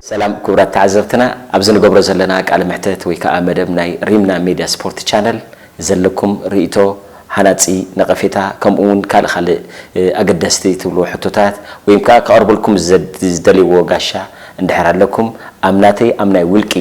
ሰላም ክቡራት ተዓዘብትና፣ ኣብዚ ንገብሮ ዘለና ቃለ መሕተት ወይ ከዓ መደብ ናይ ሪምና ሜድያ ስፖርት ቻነል ዘለኩም ርእይቶ፣ ሃናጺ ነቐፌታ፣ ከምኡ እውን ካልእ ካልእ፣ እ፣ ኣገደስቲ ትብልዎ ሕቶታት ወይም ከዓ ከቕርበልኩም ዘድ-፣ ዝደልይዎ ጋሻ እንድሕር ኣለኩም፣ ኣብ ናተይ ኣብ ናይ ውልቂ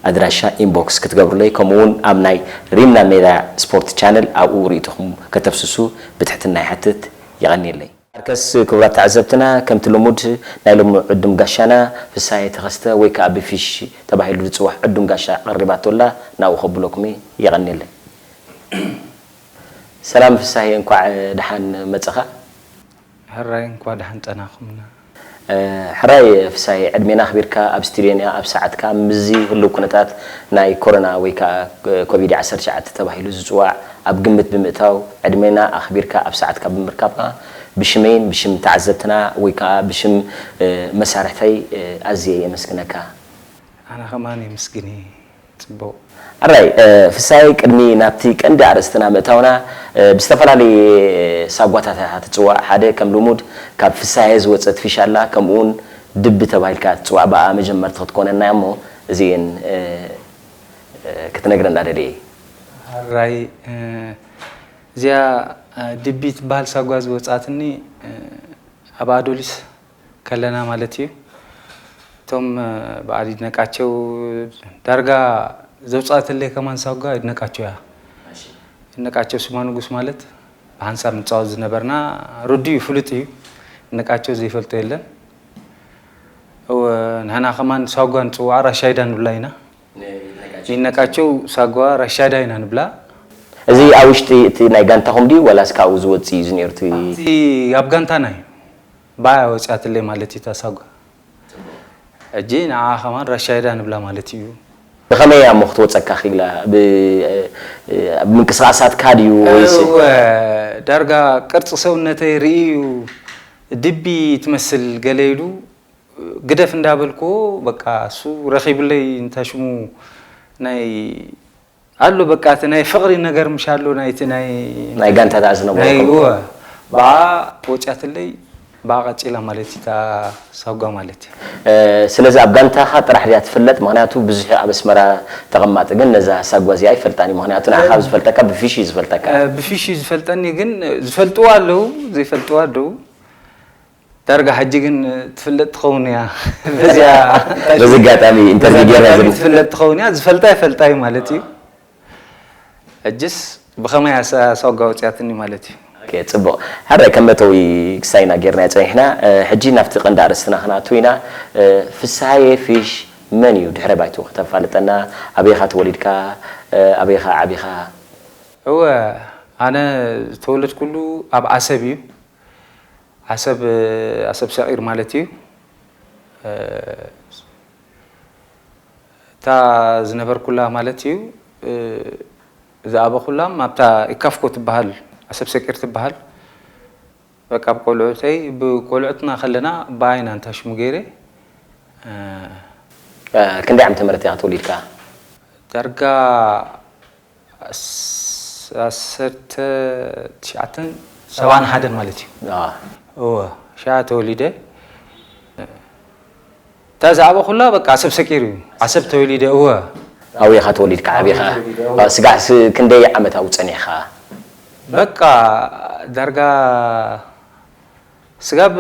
ኣድራሻ ኢንቦክስ ክትገብሩለይ፣ ከምኡ እውን ኣብ ናይ ሪምና ሜድያ ስፖርት ቻነል ኣብኡ ርእይቶኹም ከተፍስሱ ብትሕትና ይሓትት። የቐንየለይ። ኣርከስ ክቡራት ተዓዘብትና፣ ከምቲ ልሙድ ናይ ሎሚ ዕዱም ጋሻና ፍሳሄ ተኸስተ ወይ ከዓ ብፊሽ ተባሂሉ ዝፅዋዕ ዕዱም ጋሻ ቀሪባቶ ኣላ፣ ናብኡ ከብለኩም እየ። የቐንየለይ። ሰላም ፍሳሄ፣ እንኳዕ ደሓን መፀኻ። ሕራይ፣ እንኳዕ ደሓን ጸናኹምና። እ፣ ሕራይ ፍሳሄ፣ ዕድሜና ኣኽቢርካ ኣብ ስቱድዮና ኣብ ሰዓትካ ምስዚ ህሉው ኩነታት ናይ ኮሮና ወይ ከዓ ኮቪድ ዓሰርተ ትሽዓተ ተባሂሉ ዝጽዋዕ ኣብ ግምት ብምእታው ዕድሜና ኣኽቢርካ ኣብ ሰዓትካ ብምርካብካ ብሽመይን ብሽም ተዓዘብትና ወይ ከዓ ብሽም፣ እ፣ መሳርሕተይ፣ እ፣ ኣዝየ የመስግነካ። ኣነ ከማን የመስግን እየ። ጽቡቕ። ኣራይ፣ እ፣ ፍሳይ፣ ቅድሚ ናብቲ ቀንዲ ኣርእስትና ምእታውና፣ እ፣ ብዝተፈላለየ ሳጓታት ኢኻ ትጽዋዕ። ሓደ ከም ልሙድ ካብ ፍሳየ ዝወጸት ፊሽ ኣላ፣ ከምኡውን ድቢ ተባሂልካ ትጽዋዕ። ብኣ መጀመርቲ ክትኮነና እሞ እዚኤን፣ እ፣ እ፣ ክትነግረና ደልየ። ኣራይ፣ እ፣ እዚኣ፣ እ፣ ድቢ ትበሃል ሳጓ ዝወጻትኒ፣ እ፣ ኣብ ኣዶሊስ ከለና ማለት እዩ። እቶም፣ እ፣ በዓል ይድነቃቸው ዳርጋ ዘውጻእትለይ ከማን ሳጓ ይድነቃቸው እያ። ይድነቃቸው ስማ ንጉስ ማለት ብሓንሳብ ንጻወት ዝነበርና ርዱእ እዩ፣ ፍሉጥ እዩ። ይድነቃቸው ዘይፈልጦ የለን። እወ፣ ንሕና ከማን ሳጓ ንጽውዓ፣ ራሻይዳ ንብላ ኢና። ንይድነቃቸው ሳጓ ራሻይዳ ኢና ንብላ። እዚ ኣብ ውሽጢ እቲ ናይ ጋንታኹም ድዩ፣ ዋላስ ካብኡ ዝወጽእ እዩ ዝነይሩ እቲ? እቲ ኣብ ጋንታና እዩ። ብኣ ወጺኣትለይ ማለት እዩ እታ ሳጓ። ሕጂ ንዓ ከማን ራሻይዳ ንብላ ማለት እዩ። ብኸመይ እያ እሞ ክትወጸካ ክኢላ? ብ-፣ እ፣ እ፣ ብምንቅስቓሳትካ ድዩ ወይስ? እወ፣ ዳርጋ ቅርጺ ሰውነተይ ርእዩ ድቢ ትመስል ገለ ኢሉ ግደፍ እንዳበልኩዎ፣ በቃ እሱ ረኺቡለይ፣ እንታይ ሽሙ፣ ናይ ኣሎ፣ በቃ እቲ ናይ ፍቕሪ ነገር ምሽ ኣሎ፣ ናይቲ ናይ ናይ ጋንታታት ዝነበረኩም? ናይ፣ እወ፣ ብኣ ወጽያትለይ፣ ብኣ ቀጺላ ማለት እዩ፣ እታ ሳጓ ማለት እዩ። እ፣ ስለዚ ኣብ ጋንታኻ ጥራሕ ድያ ትፍለጥ? ምኽንያቱ ብዙሕ ኣብ ኣስመራ ተቐማጢ ግን ነዛ ሳጓ እዚኣ ኣይፈልጣን እዩ። ምኽንያቱ ንዓኻ እ፣ ዝፈልጠካ ብፊሽ እዩ ዝፈልጠካ። እ፣ ብፊሽ እዩ ዝፈልጠኒ፣ ግን ዝፈልጥዎ ኣለዉ፣ ዘይፈልጥዎ ኣለዉ። ዳርጋ ሕጂ ግን ትፍለጥ ትኸውን እያ። በዚኣ በዚ ኣጋጣሚ ኢንተርቪው በዚ ጌርና ኣጋጣሚ ዘን- ትፍለጥ ትኸውን እያ። ዝፈልጣ ይፈልጣ እዩ ማለት እዩ። ሕጅስ ብኸመይ ኣሳ-፣ ኣሳውጋ ወፅያትኒ ማለት እዩ። ኦኬ፣ ጽቡቕ። ሕራይ ከም መእተዊ ክሳይና ጌርና ጸኒሕና። እ፣ ሕጂ ናብቲ ቀንዲ ኣርእስትና ክንኣቱ ኢና። እ፣ ፍስሃየ ፊሽ መን እዩ? ድሕረ ባይትኡ ከተፋልጠና። ኣበይኻ ተወሊድካ? እ፣ ኣበይኻ ዓቢኻ? እወ፣ ኣነ ዝተወለድኩሉ ኣብ ዓሰብ እዩ። ዓሰብ፣ ዓሰብ ሰቒር ማለት እዩ። እ፣ እታ ዝነበርኩላ ማለት እዩ፣ እ፣ ዝኣበኹላም ኣብታ ኢካፍኮ ትበሃል፣ ዓሰብ ሰቂር ትበሃል። በቃ፣ ኣብ ቆልዑተይ፣ ብቆልዑትና ከለና፣ ብኣይና እንታ ሽሙ ገይረ፣ እ፣ እ፣ ክንደይ ዓመተ ምህረት ኢኻ ተወሊድካ? ዳርጋ ኣስ-፣ ዓሰርተ ትሽዓተን ሰብዓን ሓደን ማለት እዩ። ኣዋ። እወ፣ ሽዓ ተወሊደ። እታ ዝኣበኹላ በቃ ዓሰብ ሰቂር እዩ። ዓሰብ ተወሊደ፣ እወ። ኣብኡ ኢኻ ተወሊድካ፣ ዓቢኻ? ዓቢኻ። ተወሊደ፣ እወ። ዋ፣ ስጋዕ ስ-፣ ክንደይ ዓመት ኣብኡ ጸኒሕኻ? በቃ ዳርጋ ስጋብ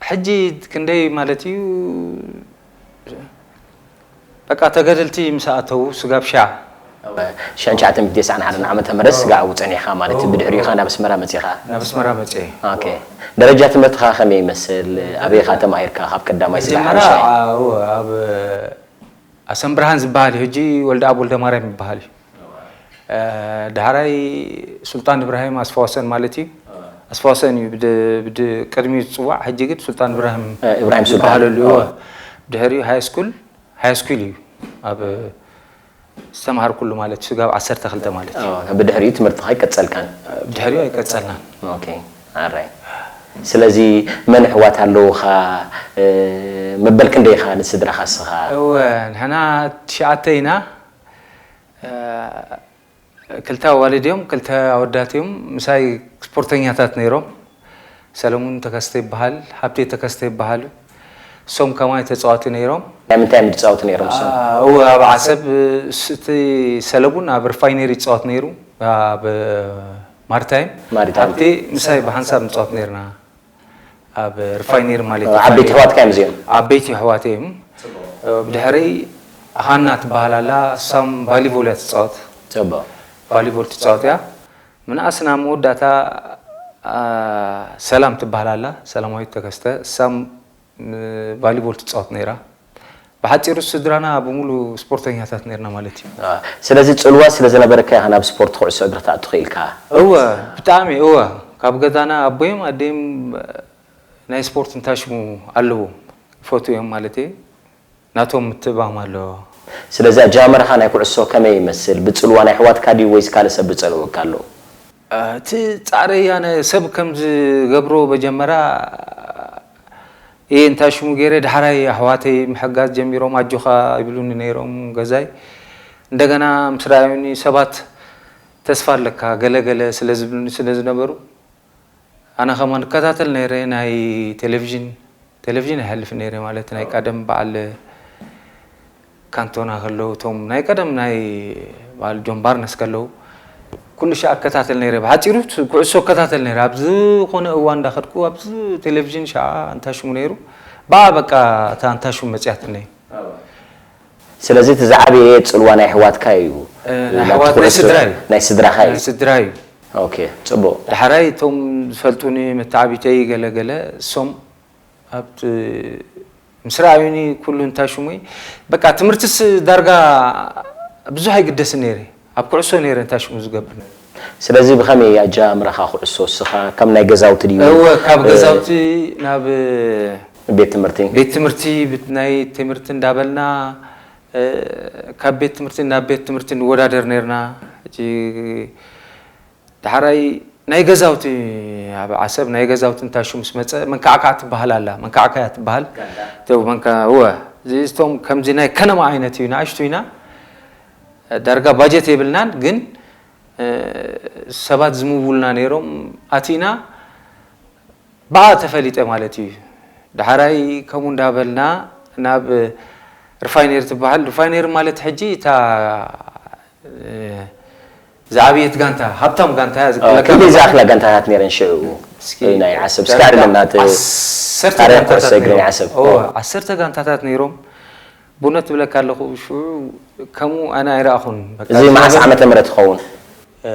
ሕጂ ክንደይ ማለት እዩ? በቃ ተጋደልቲ ምስ ኣተዉ ስጋብ ሻዕ። ሽሕን ትሽዓተ ሚእትን ተስዓን ሓደን ዓመተ ምህረት ስጋዕ ኣብኡ ጸኒሕካ ማለት እዩ። ብድሕሪኡ ኸኣ ናብ ኣስመራ መጺኻ? ናብ ኣስመራ መጺኤ። ኦኬ። ደረጃ ትምህርትኻ ከመይ ይመስል? ኣበይ ኢኻ ተማሂርካ? ካብ ቀዳማይ ስጋዕ መጀመርያ፣ ሓምሻይ? ኣዎ፣ ኣብ ኣሰም ብርሃን ዝበሃል እዩ። ሕጂ ወልደኣብ ወልደማርያም ይበሃል እዩ። እ፣ ዳሕራይ ሱልጣን እብራሂም ኣስፋወሰን ማለት እዩ። ኣስፋወሰን እዩ ብድ-፣ ብድ-፣ ቅድሚኡ ዝጽዋዕ፣ ሕጂ ግን ሱልጣን እብራሂም እ፣ እብራሂም ሱልጣን። ይበሃለሉ። እወ። ድሕሪኡ ሃይ ስኩል፣ ሃይ ስኩል እዩ ኣብ ዝተምሃርኩሉ ማለት እዩ፣ ስጋብ ዓሰርተ ክልተ ማለት እዩ። ኦ፣ ብድሕሪኡ ትምህርትኻ ኣይቀጸልካን? ብድሕሪኡ ኣይቀጸልናን። ኦኬ፣ ኣራይ። ስለዚ መን ኣሕዋት ኣለዉኻ? እ፣ መበል ክንደይ ኢኻ ንስድራኻ እስኻ? እወ፣ ንሕና ትሽዓተ ኢና። እ፣ ክልተ ኣዋልድ እዮም፣ ክልተ ኣወዳት እዮም። ምሳይ ስፖርተኛታት ነይሮም። ሰለሙን ተከስተ ይበሃል፣ ሃብቴ ተከስተ ይበሃል። እሶም ከማይ ተፃወቲ ነይሮም። ናይ ምንታይ እዮም ዝፃወቱ ነይሮም እሶም? እወ፣ ኣብ ዓሰብ፣ እቲ ሰለቡን ኣብ ሪፋይነሪ ይፃወት ነይሩ፣ ኣብ ማሪታይም። ማሪታይም። ኣብቲ ምሳይ ብሓንሳብ ንፃወት ነይርና፣ ኣብ ሪፋይነሪ ማለት እዩ። ዓበይቲ ኣሕዋትካ እዮም እዚኦም? ዓበይቲ ኣሕዋት እዮም። ብድሕረይ ሃና ትበሃል ኣላ፣ እሳም ቫሊቦል እያ ትፃወት። ፅቡቅ። ቫሊቦል ትፃወት እያ። ምንኣስ ናብ መወዳእታ፣ አ፣ ሰላም ትበሃል ኣላ፣ ሰላማዊት ተከስተ፣ እሳም ቫሊቦል ትፃወት ነይራ። ብሓፂሩ ስድራና ብምሉ ስፖርተኛታት ነርና ማለት እዩ። ስለዚ ፅልዋ ስለ ዝነበረካ ኢኻ ናብ ስፖርት ኩዕሶ እግሪ ትኣቱ ክኢልካ? እወ፣ ብጣዕሚ እወ። ካብ ገዛና ኣቦይም ኣደይም ናይ ስፖርት እንታይ ሽሙ ኣለዎም፣ ይፈትዉ እዮም ማለት እዩ። ናቶም ምትእምማን ኣለዎ። ስለዚ ኣጀማምራኻ ናይ ኩዕሶ ከመይ ይመስል? ብፅልዋ ናይ ኣሕዋትካ ድዩ ወይስ ካልእ ሰብ ዝፀልወካ ኣሎ? እቲ ፃዕረይ ኣነ ሰብ ከም ዝገብሮ መጀመርያ እየ እንታይ ሽሙ ገይረ፣ ዳሕራይ ኣሕዋተይ ምሕጋዝ ጀሚሮም፣ ኣጆኻ ይብሉኒ ነይሮም ገዛይ። እንደገና ምስ ረኣዩኒ ሰባት ተስፋ ኣለካ ገለ ገለ ስለ ዝብሉኒ ስለ ዝነበሩ፣ ኣነ ከማን እከታተል ነይረ ናይ ቴሌቪዥን፣ ቴሌቪዥን ይሓልፍ ነይረ ማለት ናይ ቀደም በዓል ካንቶና ከለዉ፣ እቶም ናይ ቀደም ናይ በዓል ጆን ባርነስ ከለዉ፣ ኩሉ ሻዕ እከታተል ነይረ። ብሓፂሩ ኩዕሶ እከታተል ነይረ። ኣብ ዝኾነ እዋን እንዳኸድኩ ኣብዚ ቴሌቪዥን ሻዓ እንታይ ሽሙ ነይሩ፣ ብኣ በቃ እታ እንታይ ሽሙ መፅያትለይ። ስለዚ እቲ ዝዓበየ ፅልዋ ናይ ኣሕዋትካ እዩ? እ፣ ናይ ኣሕዋት፣ ናይ ስድራ እዩ። ናይ ስድራኻ እዩ? ናይ ስድራ እዩ። ኦኬ፣ ፅቡቅ። ዳሕራይ እቶም ዝፈልጡኒ መተዓቢተይ ገለ ገለ እሶም ኣብቲ ምስ ረኣዩኒ ኩሉ እንታይ ሽሙይ፣ በቃ ትምህርትስ ዳርጋ ብዙሕ ኣይግደስን ነይረ። ኣብ ኩዕሶ ነይረ እንታይ ሽሙ ዝገብር። ስለዚ ብኸመይ ኣጀማምራኻ ኩዕሶ እስኻ ከም ናይ ገዛውቲ ድዩ? እወ፣ ካብ ገዛውቲ ናብ ቤት ትምህርቲ? ቤት ትምህርቲ፣ ብት-፣ ናይ ትምህርቲ እንዳበልና፣ እ፣ ካብ ቤት ትምህርቲ ናብ ቤት ትምህርቲ ንወዳደር ነርና። ሕጂ ዳሕራይ ናይ ገዛውቲ፣ ኣብ ዓሰብ ናይ ገዛውቲ እንታይ ሽሙ ምስ መፀ፣ መንካዕካዕ ትበሃል ኣላ። መንካዕካያ ትበሃል። ተው መንካ-፣ እወ፣ እዚ እቶም ከምዚ ናይ ከነማ ዓይነት እዩ፣ ንኣሽቱ ኢና። ዳርጋ ባጀት የብልናን፣ ግን፣ እ፣ ሰባት ዝምውሉና ነይሮም፣ ኣቲና ብኣ ተፈሊጠ ማለት እዩ። ዳሕራይ ከምኡ እንዳበልና ናብ ሪፋይነሪ ትበሃል። ሪፋይነሪ ማለት ሕጂ እታ፣ እ፣ ዝዓበየት ጋንታ፣ ሃብታም ጋንታ እያ። ኦ፣ ክንደይ ዝኣኽላ ጋንታታት ነይረን ሽዑ? እስኪ ናይ ዓሰብ፣ እስኪ ኣዕልለና እቲ ዓሰርተ ታሪኽ ጋንታታት ኩዕሶ እግሪ ናይ ነይሮም። ዓሰብ። ኦ፣ ኦ። ዓሰርተ ጋንታታት ነይሮም። ብእውነት ትብለካ ኣለኹ፣ ሽዑ ከምኡ ኣነ ኣይረኣኹን። በቃ እዚ መዓስ ዝነበረ ዓመተ ምህረት ትኸውን? እ፣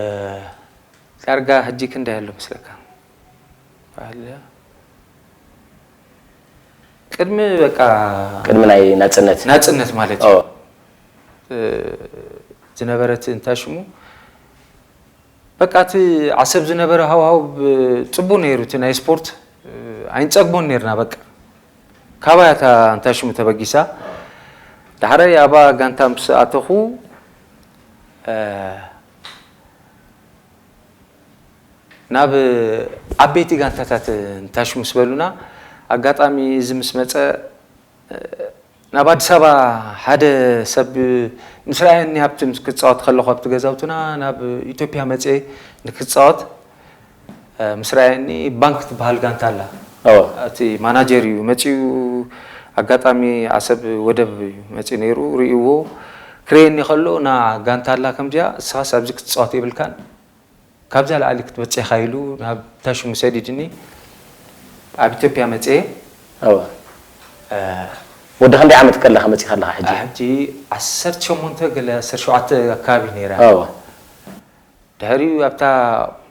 ዳርጋ ሕጂ ክንደይ ኣሎ መስለካ? ባህል ቅድሚ በቃ ቅድሚ ናይ ናጽነት? ናጽነት ማለት እዩ። ኦ። እ፣ ዝነበረት እንታይ ሽሙ? በቃ እቲ ዓሰብ ዝነበረ ሃዋህው ብ-፣ ጽቡቅ ነይሩ። እቲ ናይ ስፖርት፣ እ፣ ኣይንጸግቦን ነይርና በቃ። ካባያ እታ እንታይ ሽሙ ተበጊሳ። ዳሕራይ ኣብኣ ጋንታ ምስ ኣተኹ፣ እ፣ ናብ ዓበይቲ ጋንታታት እንታይ ሽሙ ምስ በሉና፣ ኣጋጣሚ እዚ ምስ መጸ፣ ናብ ኣዲስ ኣበባ ሓደ ሰብ ምስ ረኣየኒ፣ ኣብቲ ምስ ክጻወት ከለኹ ኣብቲ ገዛውትና ናብ ኢትዮጵያ መጽየ ንክጻወት፣ እ፣ ምስ ረኣየኒ፣ ባንክ ትበሃል ጋንታ ኣላ። ኦ። እቲ ማናጀር እዩ መጺኡ፣ ኣጋጣሚ ዓሰብ ወደብ እዩ መጺኡ ነይሩ፣ ርእይዎ ክርእየኒ ከሎ፣ "ና ጋንታ ኣላ ከምዚኣ፣ እስኻስ ኣብዚ ክትጻወት የብልካን፣ ካብዛ ላዕሊ ክትበጽሕ ኢኻ" ኢሉ ናብ ታሽሙ ሰዲድኒ፣ ኣብ ኢትዮጵያ መጽየ። እወ። እ፣ ወዲ ክንደይ ዓመት ከለኻ መጺኻ ኣለኻ ሕጂ? ሕጂ ዓሰርተ ሸሞንተ ገለ ዓሰርተ ሸውዓተ ኣካባቢ ነይራ። እወ። ድሕሪኡ ኣብታ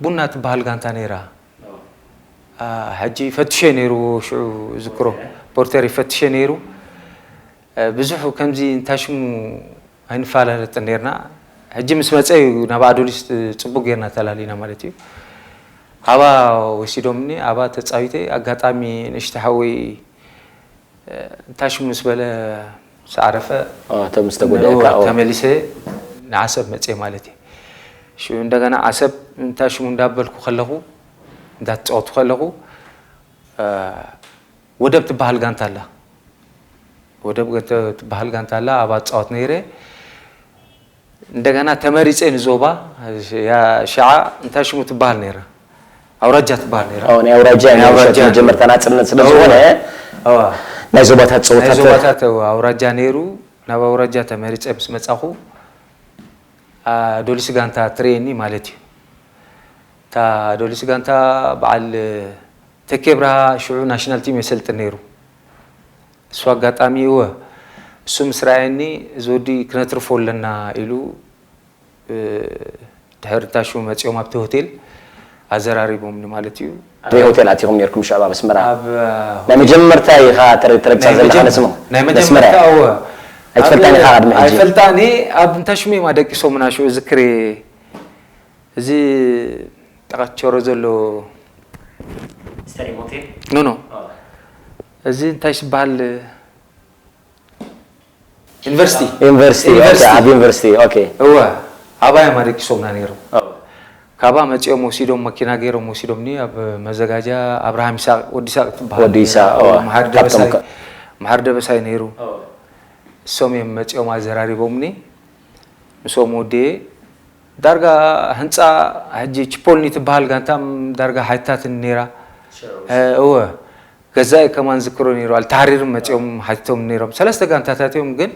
ቡና ትበሃል ጋንታ ነይራ። አ፣ ሕጂ ፈትሸ ነይሩ ሽዑ ዝክሮ። ፖርተር ይፈትሸ ነይሩ። እ፣ ብዙሕ ከምዚ እንታይ ሽሙ ኣይንፈላለጥን ነይርና። ሕጂ ምስ መጸ እዩ ናብ ኣዶሊስ ጽቡቅ ጌርና ተላሊና ማለት እዩ። ኣባ ወሲዶምኒ፣ ኣባ ተጻዊተ፣ ኣጋጣሚ ንእሽቶ ሓወይ፣ እ፣ እንታይ ሽሙ ምስ በለ ምስ ዓረፈ፣ ኦ፣ እቶም ዝተጎድኣካ፣ ኦ። ተመሊሰ ንዓሰብ መጽየ ማለት እዩ። ሽዑ እንደገና ዓሰብ እንታይ ሽሙ እንዳበልኩ ከለኹ፣ እንዳተጻወቱ ከለኹ፣ እ፣ ወደብ ትበሃል ጋንታ ኣላ። ወደብ ገተ-፣ ትበሃል ጋንታ ኣላ፣ ኣብኣ እጻወት ነይረ። እንደገና ተመሪጸ ንዞባ፣ ያ፣ ሽዓ እንታይ ሽሙ ትበሃል ነይራ? ኣውራጃ ትበሃል ነይራ። ኦ፣ ናይ ኣውራጃ ናይ ናይ ኣውራጃ። መጀመርታ ናጽነት ስለ እወ። ዝኾነ፣ እወ። ናይ ዞባታት ናይ ጸወታት ዞባታት ኣውራጃ ነይሩ። ናብ ኣውራጃ ተመሪጸ ምስ መጻኹ ኣዶሊስ ጋንታ ትርእየኒ ማለት እዩ። እታ ኣዶሊስ ጋንታ በዓል ተኬ ብርሃ ሽዑ ናሽናል ቲም የሰልጥን ነይሩ። እሱ ኣጋጣሚ እወ እሱ ምስ ረኣየኒ እዚ ወዲ ክነትርፎ ኣለና ኢሉ ድሕሪ ታሹ መፂኦም ኣብቲ ሆቴል ኣዘራሪቦምኒ ማለት እዩ። ኣበይ ሆቴል ኣቲኹም ነርኩም ሽዑ ኣብ ኣስመራ? ኣብ ናይ መጀመርታ ኢኻ ተረ- ተረግጻ ናይ ዘለኻ መጀመ- ነስሙ? ናይ ነስመራ መጀመርታ እያ። እወ ኣይትፈልጣን ኢኻ ቅድሚ ሕጂ? ኣይፈልጣን እየ። ኣብ እንታይ ሽሙ እዮም ኣደቂሶምና ሽዑ ዝክሬ እዚ ጠቐቸሮ ዘሎ ስተዲየም ሆቴል ኖ ኖ ኦ፣ እዚ እንታይ ዝበሃል ዩኒቨርሲቲ ዩኒቨርሲቲ ዩኒቨርሲቲ። ኦኬ፣ ዩኒቨርሲቲ። ኣብ ዩኒቨርሲቲ። ኦኬ። እወ ኣባዮም ኣደቂሶምና ነይሮም። ካብኣ መፂኦም ወሲዶም መኪና ገይሮም ወሲዶምኒ ኣብ መዘጋጃ ኣብርሃም ይስሐቅ ወዲ ይስሐቅ ትበሃል ወዲ ይስሐቅ፣ ነይራ። እወ። መሓሪ ካብቶም ደበሳይ ከ- መሓሪ ደበሳይ ነይሩ። እሶም እዮም መፂኦም ኣዘራሪቦምኒ ምስኦም ወዲየ ዳርጋ ህንፃ ሕጂ ቺፖልኒ ትበሃል ጋንታም ዳርጋ ሓይታትን ነይራ። እወ ገዛኢ ከማን ዝክሮ ነይሩ። ኣልተሓሪርም መፂኦም ሓቲቶም ነይሮም። ሰለስተ ጋንታታት እዮም ግን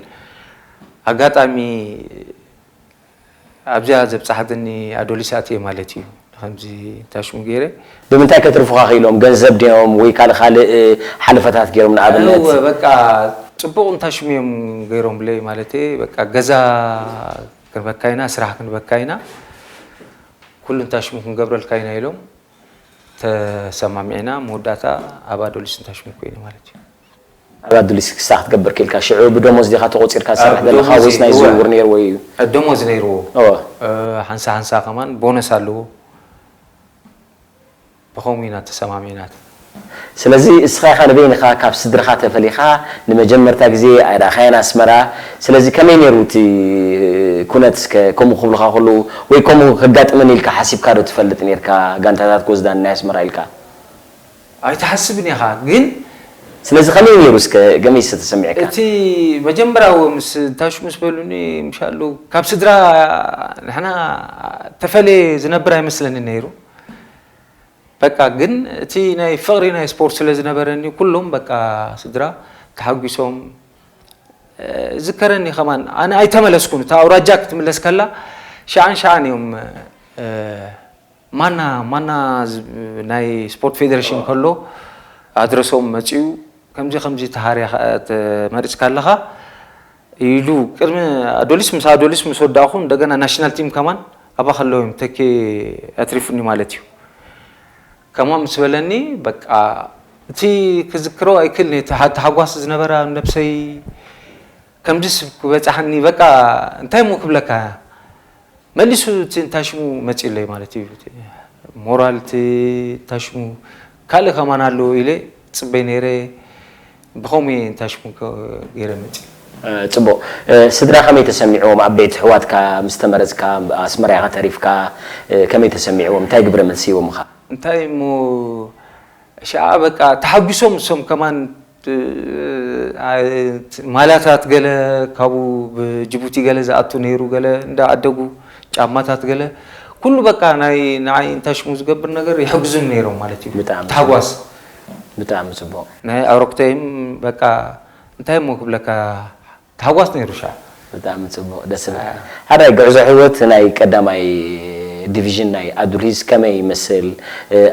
ኣጋጣሚ ኣብዚኣ ዘብፃሕትኒ ኣዶሊስ ኣትየ ማለት እዩ። ከምዚ እንታይ ሽሙ ገይረ ብምንታይ ከትርፉኻ ክኢሎም? ገንዘብ ድዮም ወይ ካልእ ካልእ ሓለፈታት ገይሮም? ንኣብነት እወ በቃ ፅቡቕ እንታይ ሽሙ እዮም ገይሮምለይ ማለት በቃ ገዛ ክንበካ ኢና፣ ስራሕ ክንበካ ኢና፣ ኩሉ እንታይ ሽሙ ክንገብረልካ ኢና ኢሎም ተሰማሚዕና መወዳእታ ኣብ ኣዶሊስ እንታይ ሽሙ ኮይነ ማለት እዩ። ኣብ ኣዱሊስ ክሳዕ ክትገብር ክኢልካ ሽዑ ብደሞዝ ዲኻ ተቖጺርካ ትሰርሕ ዘለኻ ወይስ ናይ ዝውውር ነይርዎ እዩ? ደሞዝ ነይርዎ። እወ። ሓንሳ ሓንሳ ከማን ቦነስ ኣለዎ። ብኸምኡ ኢና ተሰማሚዕና። ስለዚ እስኻ ኢኻ ንበይንኻ ካብ ስድራኻ ተፈሊኻ ንመጀመርታ ግዜ ኣይረኣኻያን ኣስመራ። ስለዚ ከመይ ነይሩ እቲ ኩነት እስከ ከምኡ ክብሉኻ ከለዉ ወይ ከምኡ ከጋጥመኒ ኢልካ ሓሲብካ ዶ ትፈልጥ ነይርካ ጋንታታት ክወስዳኒ ናይ ኣስመራ ኢልካ? ኣይትሓስብን ኢኻ ግን ስለዚ ከመይ ነይሩ እስከ ገመይ ዝተሰሚዕካ? እቲ መጀመርያ እዎ ምስ ታሹ ምስ በሉኒ ምሻሉ ካብ ስድራ ንሕና ተፈለየ ዝነብር ኣይመስለኒ ነይሩ። በቃ ግን እቲ ናይ ፍቕሪ ናይ ስፖርት ስለ ዝነበረኒ ኩሎም በቃ ስድራ ተሓጒሶም ዝከረኒ ከማን ኣነ ኣይተመለስኩን። እታ ኣውራጃ ክትምለስ ከላ ሸዓን ሸዓን እዮም ማና ማና ናይ ስፖርት ፌደሬሽን ከሎ ኣድረሶም መፅኡ ከምዚ ከምዚ ተሃርያ ተመሪፅካ ኣለኻ ኢሉ ቅድሚ ኣዶሊስ ምስ ኣዶሊስ ምስ ወዳእኹ እንደገና ናሽናል ቲም ከማን ኣባ ከለዉ እዮም ተኬ ኣትሪፉኒ ማለት እዩ። ከማን ምስ በለኒ በቃ እቲ ክዝክሮ ኣይክእልን እየ። ተሓጓስ ዝነበራ ነብሰይ ከምዚ ስብ ክበፃሓኒ በቃ እንታይ ሞ ክብለካ መሊሱ እቲ እንታይ ሽሙ መፂለይ ማለት እዩ። ሞራል እቲ እንታይ ሽሙ ካልእ ከማን ኣለዎ ኢለ ፅበይ ነይረ። ብኸምኡ እየ እንታይ ሽሙ ገይረ መፂ። ፅቡቕ። ስድራ ከመይ ተሰሚዕዎም? ዓበይቲ ኣሕዋትካ ምስ ተመረፅካ ኣስመራ ኢኻ ተሪፍካ። ከመይ ተሰሚዕዎም? እንታይ ግብረ መልሲ ሂቦምኻ? እንታይ እሞ ሽዓ በቃ ተሓጒሶም እሶም ከማን ማልያታት ገለ ካብኡ ብጅቡቲ ገለ ዝኣቱ ነይሩ ገለ እንዳዓደጉ ጫማታት ገለ ኩሉ በቃ ናይ ንዓይ እንታይ ሽሙ ዝገብር ነገር ይሕግዙን ነይሮም ማለት እዩ። ብጣዕሚ ታሕጓስ ብጣዕሚ ፅቡቕ። ናይ ኣውሮክተይም በቃ እንታይ እሞ ክብለካ ታሕጓስ ነይሩ ሻዕ። ብጣዕሚ ፅቡቕ ደስ ዝብል። ሓራይ ጉዕዞ ህይወት ናይ ቀዳማይ ዲቪዥን ናይ ኣዱሊስ ከመይ ይመስል?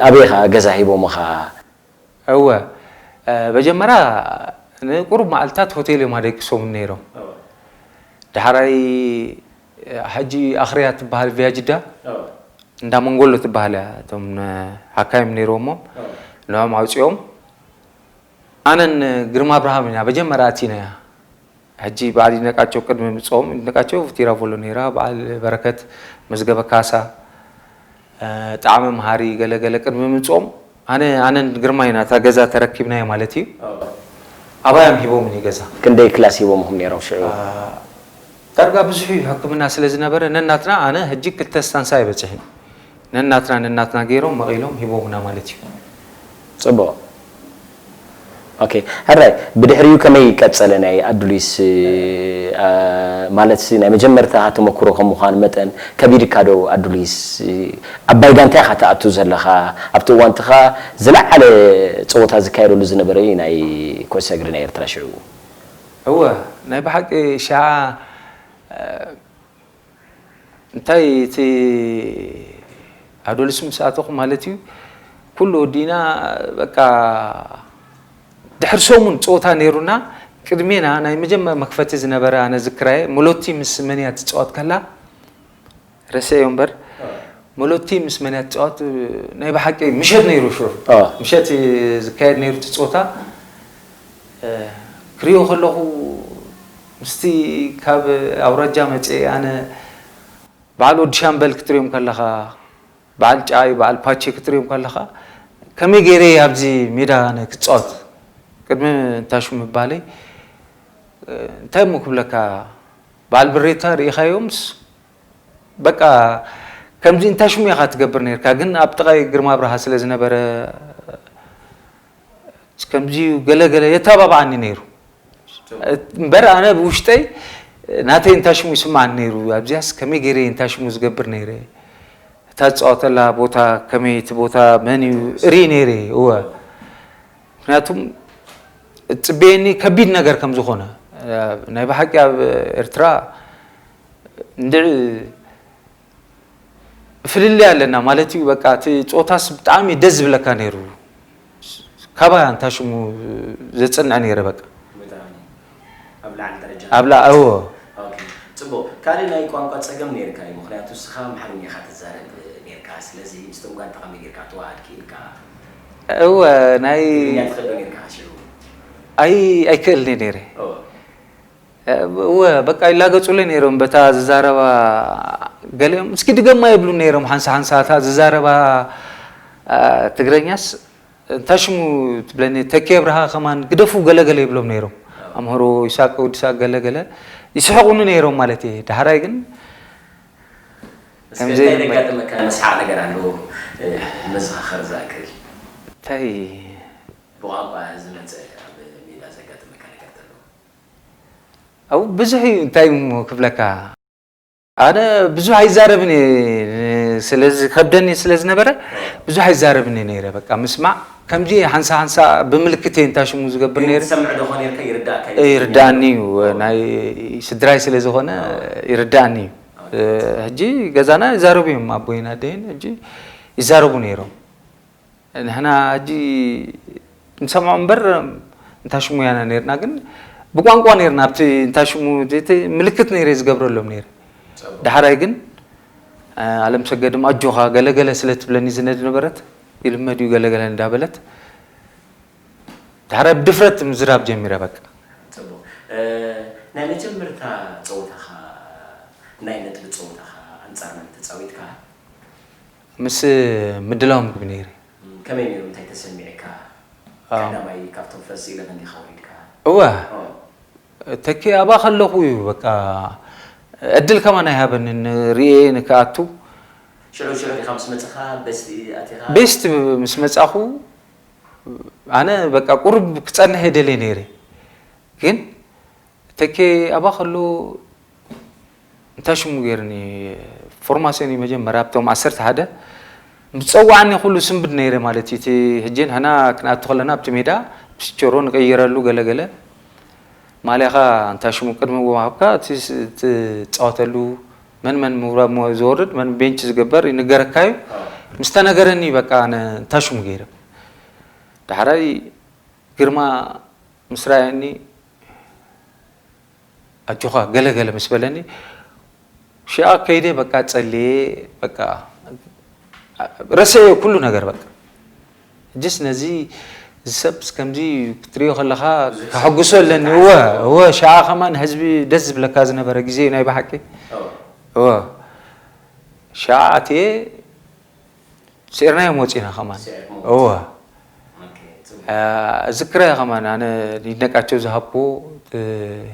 ኣበይ ኸ ገዛ ሂቦምኻ? እወ መጀመርያ ንቁሩብ መዓልታት ሆቴል እዮም ኣደቂሶም ነይሮም። ዳሕራይ ሕጂ ኣኽርያ ትበሃል ቪያ ጅዳ እንዳ መንጎሎ ትበሃል እያ። እቶም ሓካይም ነይርዎም ንዖም ኣውፂኦም ኣነን ግርማ ኣብርሃም ኢና መጀመርያ ኣቲናያ። ሕጂ በዓል ይድነቃቸው ቅድሚ ምፅኦም ይድነቃቸው ፊቲራ ቮሎ ነይራ በዓል በረከት መዝገበ ካሳ ጣዕመ መሃሪ ገለ ገለ ቅድሚ ምፅኦም ኣነ ኣነን ግርማ ኢና እታ ገዛ ተረኪብናዮ ማለት እዩ። ኣባዮም ሂቦምኒ ገዛ። ክንደይ ክላስ ሂቦምኹም ነይሮም ሽዑ? ዳርጋ ብዙሕ እዩ ሕክምና ስለ ዝነበረ ነናትና ኣነ ሕጂ ክልተ ስታንሳ እየ በፂሐ ነናትና ነናትና ገይሮም መቒሎም ሂቦምና ማለት እዩ። ፅቡቕ። ኦኬ፣ ሕራይ፣ ብድሕሪኡ ከመይ ቀጸለ ናይ ኣዱሊስ? እ፣ አ፣ ማለትሲ ናይ መጀመርታ ተመኩሮ ከም ምዃኑ መጠን ከቢድካ ዶ ኣዱሊስ? እ፣ ዓባይ ጋንታ ኢኻ ትኣቱ ዘለኻ። ኣብቲ እዋንትኻ ዝለዓለ ጸወታ ዝካየደሉ ዝነበረ እዩ ናይ ኩዕሶ እግሪ ናይ ኤርትራ ሽዑ። እወ፣ ናይ ብሓቂ ሻዓ፣ እ፣ እንታይ እቲ ኣዶልስ ምስ ኣተኹ ማለት እዩ፣ ኩሉ ወዲና በቃ ድሕሪ ሰሙን ጸወታ ነይሩና። ቅድሜና ናይ መጀመር መክፈቲ ዝነበረ ኣነ ዝክራየ መሎቲ ምስ መን እያ ትጻወት ከላ ረሰዮ እምበር፣ መሎቲ ምስ መን እያ ትጻወት? ናይ ብሓቂ ምሸት ነይሩ ሽዑ። አ። ምሸት ዝካየድ ነይሩ እቲ ጸወታ። እ፣ ክሪኦ ከለኹ ምስቲ ካብ ኣውራጃ መጽኤ ኣነ በዓል ወዲ ሻምበል ክትሪኦም ከለኻ፣ በዓል ጫይ፣ በዓል ፓቼ ክትሪኦም ከለኻ፣ ከመይ ገይረ ኣብዚ ሜዳ ኣነ ክጻወት? ቅድሚ እንታሹ ምባለይ፣ እ፣ እንታይ እሞ ክብለካ፣ በዓል ብሬታ ርኢኻዮምስ? በቃ ከምዚ እንታሽሙ ኢኻ ትገብር ነርካ፣ ግን ኣብ ጥቓይ ግርማ ኣብርሃ ስለ ዝነበረ፣ ከምዚ ገለ ገለ የተባብዓኒ ነይሩ። እምበር ኣነ ብውሽጠይ ናተይ እንታሽሙ ይስምዓኒ ነይሩ። ኣብዚያስ ከመይ ገይረ እንታሽሙ ዝገብር ነይረ? እታ ዝጻወተላ ቦታ ከመይ፣ እቲ ቦታ መን እዩ? እርኢ ነይረ፣ እወ። ምክንያቱም እትጽበየኒ ከቢድ ነገር ከም ዝኾነ፣ እ፣ ናይ ብሓቂ ኣብ ኤርትራ እንድዒ ፍልልይ ኣለና ማለት እዩ። በቃ እቲ ጾታስ ብጣዕሚ ደስ ዝብለካ ነይሩ። ካባያ እንታ ሽሙ ዘጽንዕ ነይረ በቃ። ብጣዕሚ ኣብ ላዕሊ ደረጃ። ኣብ ላ-፣ እዎ። ኦኬ። ጽቡቕ። ካልእ ናይ ቋንቋ ጸገም ነይርካ እዩ። ምኽንያቱ ንስኻ ኣምሓርኛ ኢኻ ትዛረብ ነይርካ። ስለዚ ምስቶም ጓንታ ከመይ ጌርካ ትወሃድ ክኢልካ? እወ፣ ናይ ትግርኛ ትኽእል ዶ ነይርካ ሽዑ? ኣይ-፣ ኣይክእልን እየ ነይረ። እዎ። እወ፣ በቃ ይላገጹለይ ነይሮም በታ ዝዛረባ። ገሊኦም እስኪ ድገማ ይብሉ ነይሮም። ሓንሳ ሓንሳ እታ ዝዛረባ፣ አ፣ ትግረኛስ እንታይ ሽሙ ትብለኒ፣ ተኪ ኣብርሃ ከማን ግደፉ ገለ ገለ ይብሎም ነይሮም። ኣምሃሮ ይሳቅ ወዲ ሳቅ ገለ ገለ ይስሕቁኒ ነይሮም ማለት እየ። ዳሕራይ ግን እስከ ከምዘይ እንታይ ዘጋጠመካ መስሓቕ ነገር ኣለዎ? እ፣ መዘኻኸር ዝኣክል። እንታይ? ብቋንቋ ዝመጸ ኣብ ሜዳ ዘጋጠመካ ነገር ተሎ? ኣው ብዙሕ እዩ፣ እንታይ እሞ ክብለካ። ኣነ ብዙሕ ኣይዛረብን እየ፣ ስለ ዝኸብደኒ ስለ ዝነበረ ብዙሕ ኣይዛረብን እየ ነይረ። በቃ ምስማዕ ከምዚ ሓንሳ ሓንሳ ብምልክት እየ እንታ ሽሙ ዝገብር ነይረ። ትሰምዕ ዶ ኾን ነርካ? ይርዳእካ እዩ? ይርዳእኒ እዩ። ናይ ስድራይ ስለ ዝኾነ ይርዳእኒ እዩ። ሕጂ ገዛና ይዛረቡ እዮም፣ ኣቦይን ኣደይን ሕጂ ይዛረቡ ነይሮም። ንሕና ሕጂ ንሰምዖ እምበር እንታ ሽሙ ያና ነይርና፣ ግን ብቋንቋ ነይርና። ኣብቲ እንታ ሽሙ እቲ ምልክት ነይረ ዝገብረሎም ነይረ። ዳሕራይ ግን፣ እ፣ ኣለም ሰገድም ኣጆኻ ገለገለ ስለ ትብለኒ ዝነድ ነበረት፣ ይልመድ እዩ ገለገለ እንዳበለት፣ ዳሕራይ ብድፍረት ምዝራብ ጀሚረ በቃ። ጽቡቕ። እ፣ ናይ መጀመርታ ጸወታኻ፣ ናይ ነጥቢ ጸወታኻ ኣንጻር መን ተጻዊትካ? ምስ ምድላው ምግቢ ነይረ። እም፣ ከመይ ነይሩ? እንታይ ተሰሚዕካ? ኣዎ። ቀዳማይ ካብቶም ፈርስት ኢለቨን ዲኻ ወሪድካ? እወ። ኦ። ተኪ ኣብኣ ከለኹ እዩ በቃ ዕድል ከማን ኣይሃበንን ርኤ ንክኣቱ። ሽዑ ሽዑ ዲኻ ምስ መጻኻ ቤስት ኣቲኻ? ቤስት ምስ መጻኹ ኣነ በቃ ቁሩብ ክጸንሕ እየ ደልየ ነይረ። ግን ተኬ ኣብኣ ከሎ እንታይ ሽሙ ገይርኒ ፎርማሲዮን እዩ መጀመርያ ኣብቶም ዓሰርተ ሓደ ምስ ጸዋዓኒ ኩሉ ስንብድ ነይረ ማለት እዩ። እቲ ሕጂ ንሕና ክንኣቱ ከለና ኣብቲ ሜዳ ምስ ቸሮ ንቀይረሉ ገለ ገለ ማልያኻ እንታይ ሽሙ ቅድሚ ምሃብካ እቲ ስ-፣ ትጻወተሉ መን መን ምውራድ ሞ-፣ ዝወርድ መን ቤንች ዝግበር ይንገረካ እዩ። ምስ ተነገረኒ በቃ ኣነ እንታይ ሽሙ ገይረ። ዳሕራይ ግርማ ምስ ረኣየኒ ኣጆኻ ገለ ገለ ምስ በለኒ፣ ሽኣ ከይደ በቃ ጸልየ በቃ ረሰዮ ኩሉ ነገር በቃ። ሕጅስ ነዚ እዚ ሰብስ ከምዚ ክትሪኦ ከለኻ ብዙሕ ከሐጉሶ ሰብ ኣለኒ። እወ፣ እወ፣ ሽኣ ከማን ህዝቢ ደስ ዝብለካ ዝነበረ ግዜ እዩ ናይ ብሓቂ። እወ። እወ። ሽኣ ኣትየ ስዒርናዮም ወጺና ከማን። ስዒርኩም እወ። ኦኬ፣ ጽቡቅ። አ፣ እዝክራ እያ ከማን፣ ኣነ ይድነቃቸው ዝሃብኩ፣ እ፣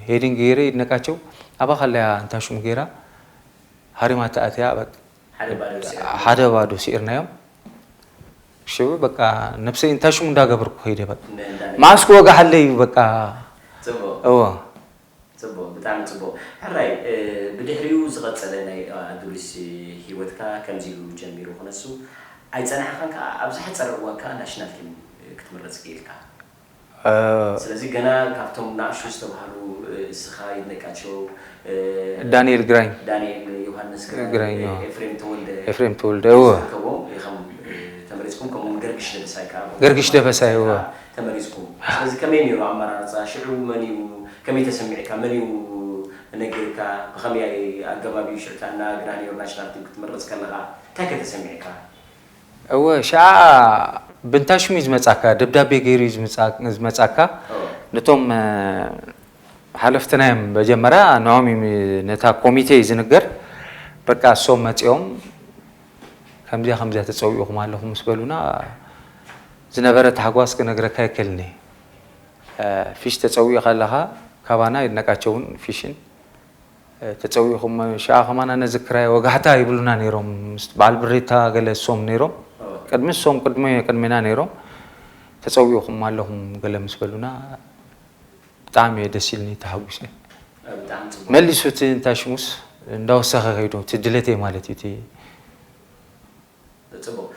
ሄዲንግ ገይረ ይድነቃቸው፣ ኣባ ከለያ እንታ ሽሙ ገይራ፣ ሃሪማ ተኣትያ፣ በቃ። ሓደ ባዶ ስዒርኩም። ሓደ ባዶ ስዒርናዮም። ሽዑ በቃ ነብሰይ እንታይ ሽሙ እንዳገበርኩ ከይደ በቃ። ማስክ ወጋሓለይ በቃ። ጽቡቅ እዎ ጽቡቅ፣ ብጣዕሚ ጽቡቅ። ሕራይ፣ ብድሕሪኡ ዝቐጸለ ናይ ኣዱሊስ ህይወትካ ከምዚ ኢሉ ጀሚሩ ክነሱ ኣይጸናሕካን፣ ከዓ ኣብ ዝሓጸረ እዋን ከዓ ናሽናል ቲም ክትምረጽ ክኢልካ። ስለዚ ገና ካብቶም ንኣሽቱ ዝተባህሉ፣ እስኻ፣ ይድነቃቸው፣ ዳንኤል ግራኝ ዳንኤል ዮሃንስ፣ ግራኝ፣ ኤፍሬም ተወልደ ኤፍሬም ተወልደ እወ ከቦም ኢኸም ተመሪጽኩም፣ ከምኡውን ገርግሽ ደበሳይ ከዓ ገርግሽ ደበሳይ እወ ተመሪጽኩም። ስለዚ ከመይ ነይሩ ኣመራርጻ ሽዑ? መን እዩ፣ ከመይ ተሰሚዕካ? መን እዩ ነጊርካ? ብኸመይ ኣገባብ እዩ ሽዑ ጥዕና ግና ነይሩ ናሽናል ቲም ክትምረጽ ከለኻ እንታይ ከተሰሚዕካ? እወ ሸዓ ብንታሽሙ እዩ ዝመጻካ፣ ደብዳቤ ገይሩ እዩ ዝመጻ- ዝመጻካ። ነቶም ሓለፍትና እዮም መጀመርያ ንዖም እዩ ነታ ኮሚቴ እዩ ዝንገር። በቃ እሶም መጺኦም ከምዚያ ከምዚያ ተጸዊዕኹም ኣለኹም ምስ በሉና ዝነበረ ታሕጓስ ክነግረካ ኣይክእልን እየ። ፊሽ ተጸዊዑ ከለኻ ካባና ይድነቃቸውን ፊሽን ተጸዊዕኹም ሸዓ ከማና ነዚ ክራይ ወጋሕታ ይብሉና ነይሮም። ምስ በዓል ብሬታ ገለ እሶም ነይሮም። ቅድሚ እሶም ቅድሚ ቅድሚና ነይሮም። ተጸዊዕኹም ኣለኹም ገለ ምስ በሉና ብጣዕሚ እየ ደስ ኢልኒ ተሓጒሰ። ብጣዕሚ ጽቡቅ። መሊሱ እቲ እንታይ ሽሙስ እንዳወሰኸ ከይዱ እቲ ድሌተይ ማለት እዩ እቲ ጽቡቅ።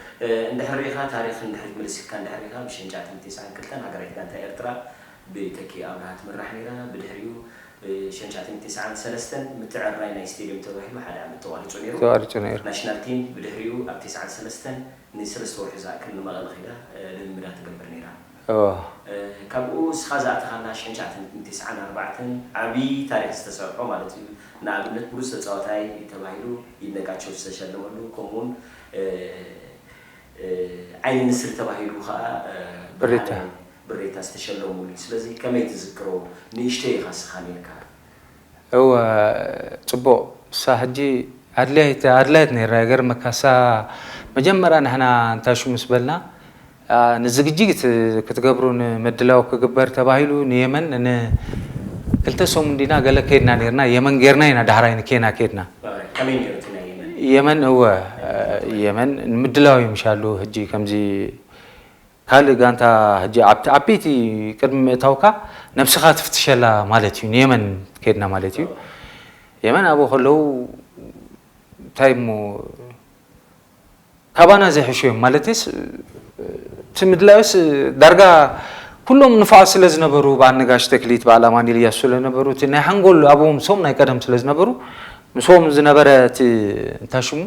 እንድሕር ሪኢኻ፣ ታሪኽ እንድሕር ክትምልስ ኢልካ እንድሕር ሪኢኻ፣ ብሸንጫትን ትስዓን ክልተን ሃገራዊት ጋንታ ኤርትራ ብተኪ ኣብርሃ ትምራሕ ነይራ። ብድሕሪኡ ብሸንጫትን ትስዓን ሰለስተን ምትዕርራይ ናይ ስቴድዮም ተባሂሉ ሓደ ዓመት ተቋሪጹ ነይሩ። ተቋሪጹ ነይሩ። ናሽናል ቲም ብድሕሪኡ ኣብ ትስዓን ሰለስተን ንሰለስተ ወርሒ ዝኣክል ንመቐለ ከይዳ ልምምዳ ትገብር ነይራ። እዎ ካብኡ እስኻ ዝኣተኻላ ሽሕን ትሽዓትን ትስዓን ኣርባዕተን ዓብዪ ታሪኽ ዝተሰርሖ ማለት እዩ። ንኣብነት ብሉጽ ተጻዋታይ ተባሂሉ ይድነቃቸው ዝተሸለመሉ፣ ከምኡውን ዓይኒ ንስሪ ተባሂሉ ከዓ ብሬታ። ብሬታ ዝተሸለሙሉ እዩ። ስለዚ ከመይ ትዝክሮ? ንእሽተይ ኢኻ እስኻ ነርካ። እወ ጽቡቕ። እሳ ሕጂ ኣድላይት ኣድላይት ነይራ። ይገርመካ እሳ መጀመርያ ንሕና እንታይ ሽሙ ምስ በልና ንዝግጅት ክትገብሩ ንምድላው ክግበር ተባሂሉ ንየመን ንክልተ ሰሙን ዲና ገለ ከይድና ነርና። የመን ጌርና ኢና ዳሕራይ ንኬና ከይድና። ከመይ ነይሩ እቲ ናይ የመን? የመን እወ የመን ንምድላው እዩ ምሻሉ ሕጂ ከምዚ ካልእ ጋንታ ሕጂ ኣብቲ ዓበይቲ ቅድሚ ምእታውካ ነብስኻ ትፍትሸላ ማለት እዩ። ንየመን ከይድና ማለት እዩ። የመን ኣብኡ ከለዉ እንታይ እሞ ካባና ዘይሕሹ እዮም ማለትስ እቲ ምድላዩስ ዳርጋ ኩሎም ንፋዓት ስለ ዝነበሩ ብኣነጋሽ ተክሊት በዓል ኣማኒል እያሱ ስለ ነበሩ እቲ ናይ ሓንጎል ኣብኡ ምስኦም ናይ ቀደም ስለ ዝነበሩ ምስኦም ዝነበረ እቲ እንታይ ሽሙ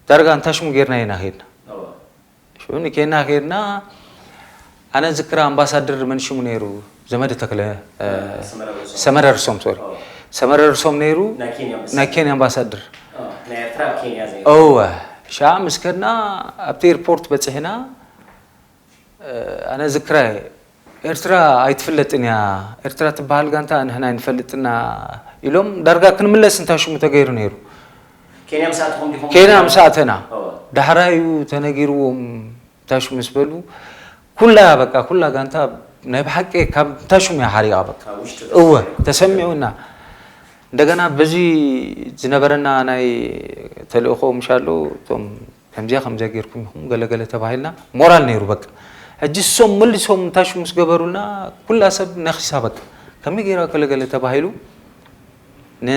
ዳርጋ እንታይ ሽሙ ጌርና ኢና ከይድና። ሽዑ ንኬና ከይድና ኣነ ዝክራ ኣምባሳደር መን ሽሙ ነይሩ ዘመደ ተክለ ሰመረ ርሶም ሶሪ ሰመረ ርሶም ነይሩ ናይ ኬንያ ኣምባሳደር እወ ሻ ምስ ከድና ኣብቲ ኤርፖርት በፂሕና ኣነ ዝክራ ኤርትራ ኣይትፍለጥን እያ ኤርትራ ትበሃል ጋንታ ንሕና ኣይንፈልጥና ኢሎም ዳርጋ ክንምለስ እንታይ ሽሙ ተገይሩ ነይሩ ኬንያ ምስ ኣተኹም ዲኹም? ኬንያ ምስ ኣተና ዳሕራይ እዩ ተነጊርዎም እንታይ ሽሙ ምስ በሉ ኩላ በቃ ኩላ ጋንታ ናይ ብሓቂ ካብ እንታይ ሽሙ እያ ሓሪቓ በቃ እወ ተሰሚዑና እንደገና በዚ ዝነበረና ናይ ተልእኾ ምሻሎ እቶም ከምዚኣ ከምዚኣ ጌርኩም ኢኹም ገለገለ ተባሂልና ሞራል ነይሩ በቃ ሕጂ እሶም መሊሶም እንታይ ሽሙ ምስ ገበሩልና ኩላ ሰብ ነኺሳ በቃ ከመይ ገይራ ገለገለ ተባሂሉ ን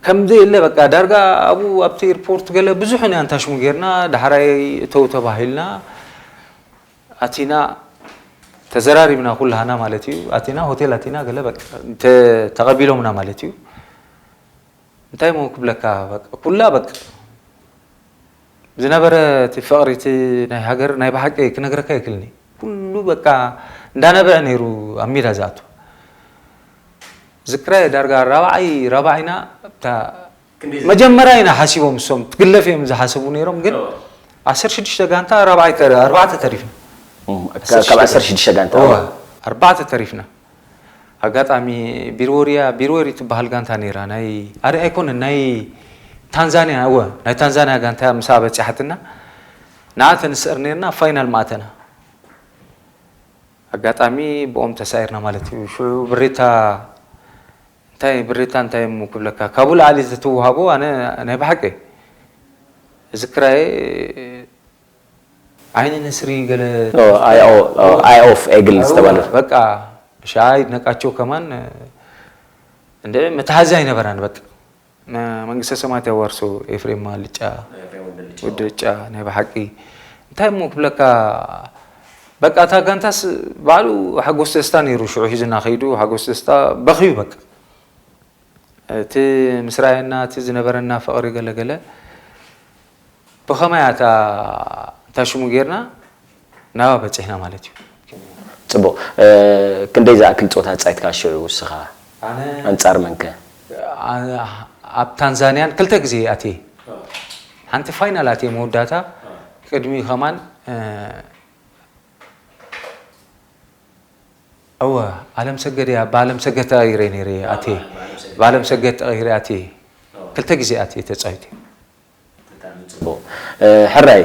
ከምዘየለ በቃ ዳርጋ ኣብኡ ኣብቲ ኤርፖርት ገለ ብዙሕ ናይ ኣንታሽሙ ጌርና ዳሕራይ እተው ተባሂልና ኣቲና ተዘራሪብና ኩላሃና ማለት እዩ ኣቲና ሆቴል ኣቲና ገለ በቃ ተቐቢሎምና ማለት እዩ እንታይ ሞ ክብለካ በቃ ኩላ በቃ ዝነበረ እቲ ፍቕሪ እቲ ናይ ሃገር ናይ ብሓቂ ክነግረካ ይክልኒ ኩሉ በቃ እንዳነበዐ ነይሩ ኣብ ሜዳ ዝኣቱ ዝክራይ ዳርጋ ራብዓይ ራብዓይና እታ መጀመርያ ኢና ሓሲቦም እሶም ትግለፍ እዮም ዝሓሰቡ ነይሮም ግን ዓሰርተ ሽዱሽተ ጋንታ ራብዓይ ኣርባዕተ ተሪፍና ካብ ዓሰርተ ሽዱሽተ ጋንታ ኣርባዕተ ተሪፍና ኣጋጣሚ ቢርወርያ ቢርወሪ ትበሃል ጋንታ ነይራ ናይ ኣሪ ኣይኮነን ናይ ታንዛንያ እወ ናይ ታንዛንያ ጋንታ ምሳ በፂሓትና ንዓ ተንስዕር ነርና ፋይናል ማእተና ኣጋጣሚ ብኦም ተሳኢርና ማለት እዩ ሽዑ ብሬታ እንታይ ብሬታ እንታይ እሞ ክብለካ ካብኡ ላዕሊ ዝተዋሃቦ ኣነ ናይ ብሓቂ እዚ ክራየ ዓይኒ ንስሪ ገለ ኦ፣ ኣይ ኦ፣ ኦ፣ ኣይ ኦፍ ኤግል ዝተባለ። በቃ ሻይ ነቃቸው ከማን እንደ መተሃዚ ኣይነበራን። በቃ መንግስተ ሰማያት ያዋርሶ ኤፍሬም ማልጫ ወዲ ጫ ናይ ብሓቂ እንታይ እሞ ክብለካ። በቃ እታ ጋንታስ ባዕሉ ሓጎስ ደስታ ነይሩ። ሽዑ ሒዝና ከይዱ ሓጎስ ደስታ በኽዩ። በቃ እቲ ምስ ረኣየና እቲ ዝነበረና ፍቕሪ ገለገለ ብኸመይ ኣታ እንታ ሽሙ ጌርና ናባ በፂሕና ማለት እዩ። ፅቡቕ። ክንደይ ዝኣክል ፀወታ ተፃይትካ ሽዑ ውስኻ? ኣንፃር መንከ? ኣብ ታንዛንያን ክልተ ግዜ ኣትየ። ሓንቲ ፋይናል ኣትየ መወዳእታ ቅድሚ ከማን እወ ኣለም ሰገድ እያ። ብኣለም ሰገድ ተቐይረ ነይረ ኣትየ። ብኣለም ሰገድ ተቐይረ ኣትየ። ክልተ ግዜ ኣትየ ተፃዊተ። ሕራይ፣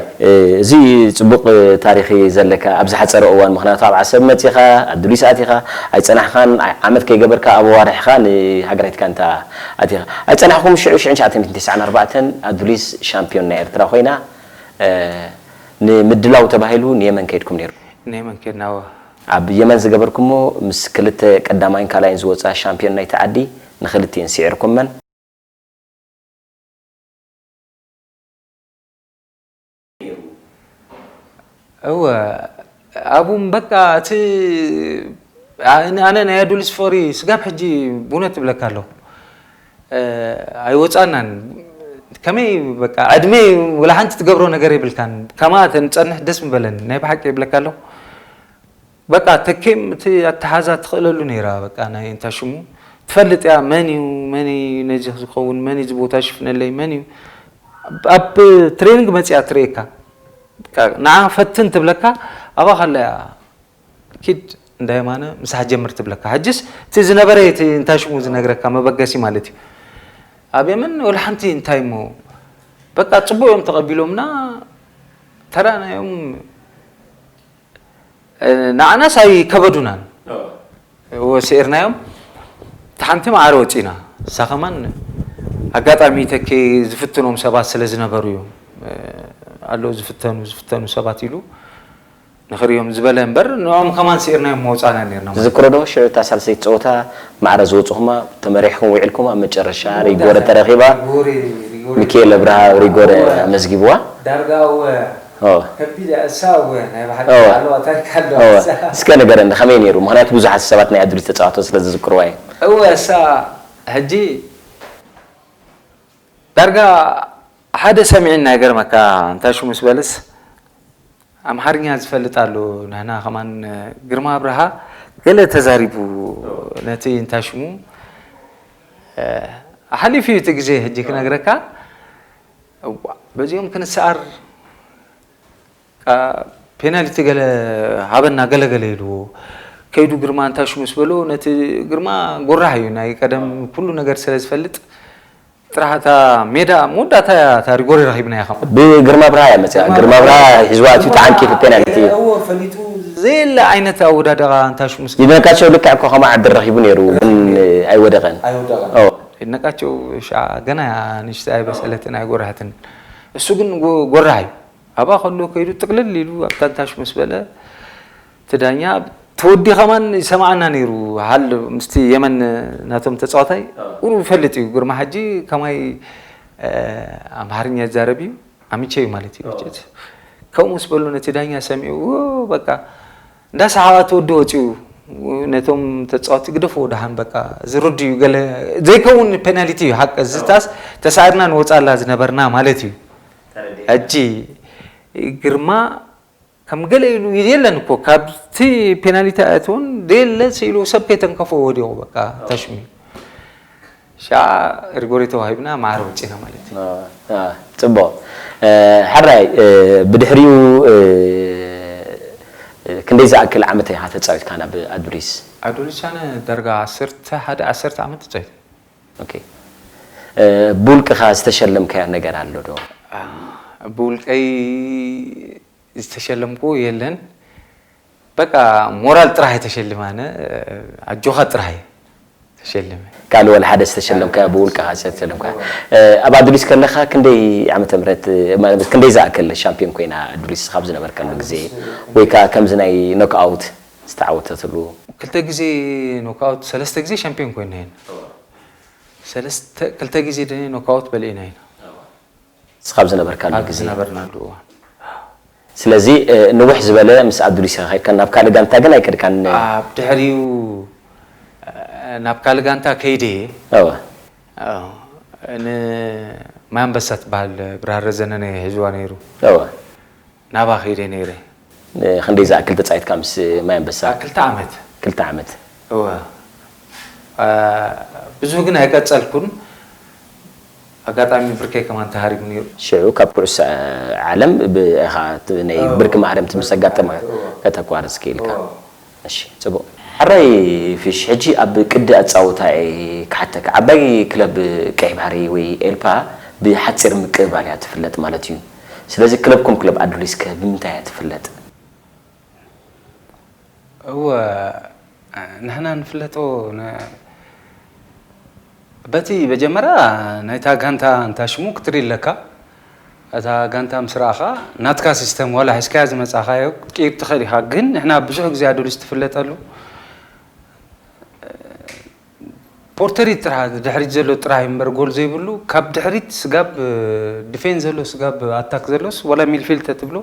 እዚ ፅቡቕ ታሪኽ እዩ ዘለካ። ኣብ ዝሓፀረ እዋን፣ ምኽንያቱ ኣብ ዓሰብ መፂኻ፣ ኣዱሊስ ኣቲኻ፣ ኣይፀናሕኻን፣ ዓመት ከይገበርካ ኣብ ኣዋርሕኻ ንሃገራዊት ጋንታ ኣቲኻ። ኣይፀናሕኩም፣ ሽዑ ሽዑ ትሽዓተ ሚእትን ተስዓን ኣርባዕተን ኣዱሊስ ሻምፒዮን ናይ ኤርትራ ኮይና፣ ንምድላው ተባሂሉ ንየመን ከይድኩም ነይሩ። ንየመን ከይድና። ኣብ የመን ዝገበርኩሞ ምስ ክልተ ቀዳማይን ካልኣይን ዝወፃ ሻምፒዮን ናይቲ ዓዲ ንክልቲኤን ስዒርኩመን። እወ ኣብኡም በቃ እቲ ኣነ ናይ ኣዱሊስ ፍቕሪ ስጋብ ሕጂ ብእውነት እብለካ ኣለኹ። ኣይወፃናን። ከመይ በቃ ዕድመ ወላ ሓንቲ ትገብሮ ነገር የብልካን። ከማተን ፀንሕ ደስ ምበለኒ ናይ ብሓቂ ይብለካ ኣለኹ። በቃ ተኬም እቲ ኣተሓዛ ትኽእለሉ ነይራ። በቃ ናይ እንታ ሽሙ ትፈልጥ እያ። መን እዩ መን እዩ ነዚ ዝኸውን መን እዩ እዚ ቦታ ሽፍነለይ መን እዩ ኣብ ትሬኒንግ መፅያ ትርእየካ። በቃ ንዓ ፈትን ትብለካ። ኣባ ከላ እያ ኪድ እንዳ የማነ ምሳሕ ጀምር ትብለካ። ሕጅስ እቲ ዝነበረ እቲ እንታይ ሽሙ ዝነግረካ መበገሲ ማለት እዩ። ኣብ የመን ወላ ሓንቲ እንታይ እሞ በቃ ፅቡቅ እዮም ተቐቢሎምና። ተራናዮም ንዓናስ ኣይከበዱናን። እወ ስዒርናዮም። እቲ ሓንቲ ማዕረ ወፂና እሳ ከማን ኣጋጣሚ ተኬ ዝፍትኖም ሰባት ስለ ዝነበሩ እዮም። ኣሎ ዝፍተኑ ዝፍተኑ ሰባት ኢሉ ንኽርዮም ዝበለ እምበር ንኦም ከማን ስዒርናዮም መውፃና ነርና ማለት እዩ። ዝዝክሮ ዶ ሽዑ እታ ሳልሰይቲ ፀወታ ማዕረ ዝወፅኹማ ተመሪሕኩም ውዒልኩም ኣብ መጨረሻ ሪጎረ ተረኺባ ሚካኤል ኣብርሃ ሪጎረ ኣመዝጊብዋ። ዳርጋ እወ ከቢድ እያ እሳ እወ ናይ ባሕሪ ኣለዋ ታሪክ ኣለዋ እሳ። እስከ ንገረኒ ከመይ ነይሩ? ምክንያቱ ብዙሓት ሰባት ናይ ኣዱሊት ተፃዋቶ ስለ ዝዝክርዋ እዮም። እወ እሳ ሕጂ ዳርጋ ሓደ ሰሚዕና ይገርመካ እንታይ ሽሙ ምስ በልስ ኣምሓርኛ ዝፈልጥ ኣሎ ንሕና ከማን ግርማ ኣብርሃ ገለ ተዛሪቡ ነቲ እንታይ ሽሙ ሓሊፉ እዩ እቲ ግዜ ሕጂ ክነግረካ እዋ በዚኦም ክንሰኣር ፔናልቲ ገለ ሃበና ገለገለ ኢልዎ ከይዱ ግርማ እንታይ ሽሙ ምስ በሎ ነቲ ግርማ ጎራሕ እዩ ናይ ቀደም ኩሉ ነገር ስለ ዝፈልጥ ጥራሕ እታ ሜዳ መወዳእታ እያ እታ ሪጎሪ ረኺብናያ ከም ብግርማ ብርሃ እያ መፅያ ግርማ ብርሃ ሒዝዋ ኣትዩ ተዓንቂፉ ፔናልቲ እዩ እዎ ፈሊጡ ዘየለ ዓይነት ኣወዳደቓ እንታይ ሽሙ ምስ ይድነቃቸው ልክዕ እኮ ከምኡ ዓድል ረኺቡ ነይሩ ግን ኣይወደቐን ኣይወደቐን ይድነቃቸው ሻ ገና ንእሽተይ ኣይበሰለትን ኣይጎረሐትን እሱ ግን ጎራሕ እዩ ኣብኣ ከሎ ከይዱ ጥቅልል ኢሉ ኣብታ እንታይ ሽሙ ምስ በለ እቲ ዳኛ ተወዲ ከማን ይሰማዓና ነይሩ ሃል ምስቲ የመን ናቶም ተፃዋታይ ቁሩ ይፈልጥ እዩ ግርማ ሓጂ ከማይ ኣምሓርኛ ይዛረብ እዩ ኣምቸ እዩ ማለት እዩ ከምኡ ምስ በሉ ነቲ ዳኛ ሰሚዑ በቃ እንዳሰሓቐ ተወዲ ወፂኡ ነቶም ተፃወቲ ግደፍዎ ደሓን በቃ ዝርድ እዩ ገለ ዘይከውን ፔናልቲ እዩ ሓቂ ዝታስ ተሳኢርና ንወፃላ ዝነበርና ማለት እዩ ሕጂ ግርማ ከም ገለ ኢሉ የለን እኮ ካብቲ ፔናልቲ ኣያትውን ደየለ ስኢሉ ሰብ ከይተንከፎ ወዲቑ በቃ ተሽሚ ሻ ሪጎሪ ተዋሂብና ማዕረ ወፂና ማለት እዩ ፅቡቕ ሕራይ ብድሕሪኡ ክንደይ ዝኣክል ዓመት ኢኻ ተፃዊትካ ናብ ኣዱሊስ ኣዱሊስ ኣነ ዳርጋ ዓሰርተ ሓደ ዓሰርተ ዓመት ተፃዊት ብውልቅኻ ዝተሸለምካዮ ነገር ኣሎ ዶ ብውልቀይ ዝተሸለምኩ የለን በቃ ሞራል ጥራሕ ተሸልማነ ኣጆኻ ጥራሕ ተሸልመ። ካልእ ወላ ሓደ ዝተሸለምካ ብውልቅኻ ዝተሸለምካ? ኣብ ኣዱሊስ ከለኻ ክንደይ ዓመተ ምህረት ማለት ክንደይ ዝኣክል ሻምፒዮን ኮይና ኣዱሊስ ካብ ዝነበርከሉ ግዜ ወይ ከዓ ከምዚ ናይ ኖክኣውት ዝተዓወተትሉ? ክልተ ግዜ ኖክኣውት ሰለስተ ግዜ ሻምፒዮን ኮይና ኢና። ሰለስተ ክልተ ግዜ ደ ኖክኣውት በሊዕና ኢና። እስኻብ ዝነበርካሉ ኣብ ግዜ። ዝነበርናሉ እዋን ስለዚ ንውሕ ዝበለ ምስ ኣዱሊስ ኢኻ ከድካ፣ ናብ ካልእ ጋንታ ግን ኣይከድካን? ኣብ ድሕሪኡ ናብ ካልእ ጋንታ ከይደ እየ። እወ። ንማይ ኣንበሳ ትበሃል ብርሃን ረዘነ ናይ ሒዝዋ ነይሩ። እወ። ናባ ከይደ ነይረ። ክንደይ ዝኣክል ተፃይትካ ምስ ማይ ኣንበሳ? ክልተ ዓመት። ክልተ ዓመት። እወ። ብዙሕ ግን ኣይቀፀልኩን። ኣጋጣሚ ብርከይ ከማን ተሃሪሙ ነይሩ። ሽዑ ካብ ኩዕሶ ዓለም ብ- ኢኻ ት- ናይ ብርኪ ማህረምቲ ምስ ኣጋጠማ ከተቋርፅ ክኢልካ። እሺ፣ ፅቡቕ። ሕራይ ፊሽ፣ ሕጂ ኣብ ቅዲ ኣፃውታ እየ ክሓተካ። ዓባይ ክለብ ቀይ ባሕሪ ወይ ኤልፓ ብሓፂር ምቅብባል እያ ትፍለጥ ማለት እዩ። ስለዚ ክለብኩም ክለብ ኣዱሊስ ከ ብምንታይ እያ ትፍለጥ? እወ፣ ንሕና ንፍለጦ ነ- በቲ መጀመርያ ናይታ ጋንታ እንታ ሽሙ ክትርኢ ኣለካ። እታ ጋንታ ምስ ረኣኻ ናትካ ሲስተም ዋላ ሒዝካያ ዝመጻኻዮ ክትቅይር ትኽእል ኢኻ። ግን ንሕና ብዙሕ ግዜ ኣዱሊስ ትፍለጠሉ ፖርተሪት ጥራሕ ድሕሪት ዘሎ ጥራሕ እዩ እምበር ጎል ዘይብሉ ካብ ድሕሪት ስጋብ ዲፌንስ ዘሎ ስጋብ ኣታክ ዘሎስ ዋላ ሚድፊልድ ተትብሎ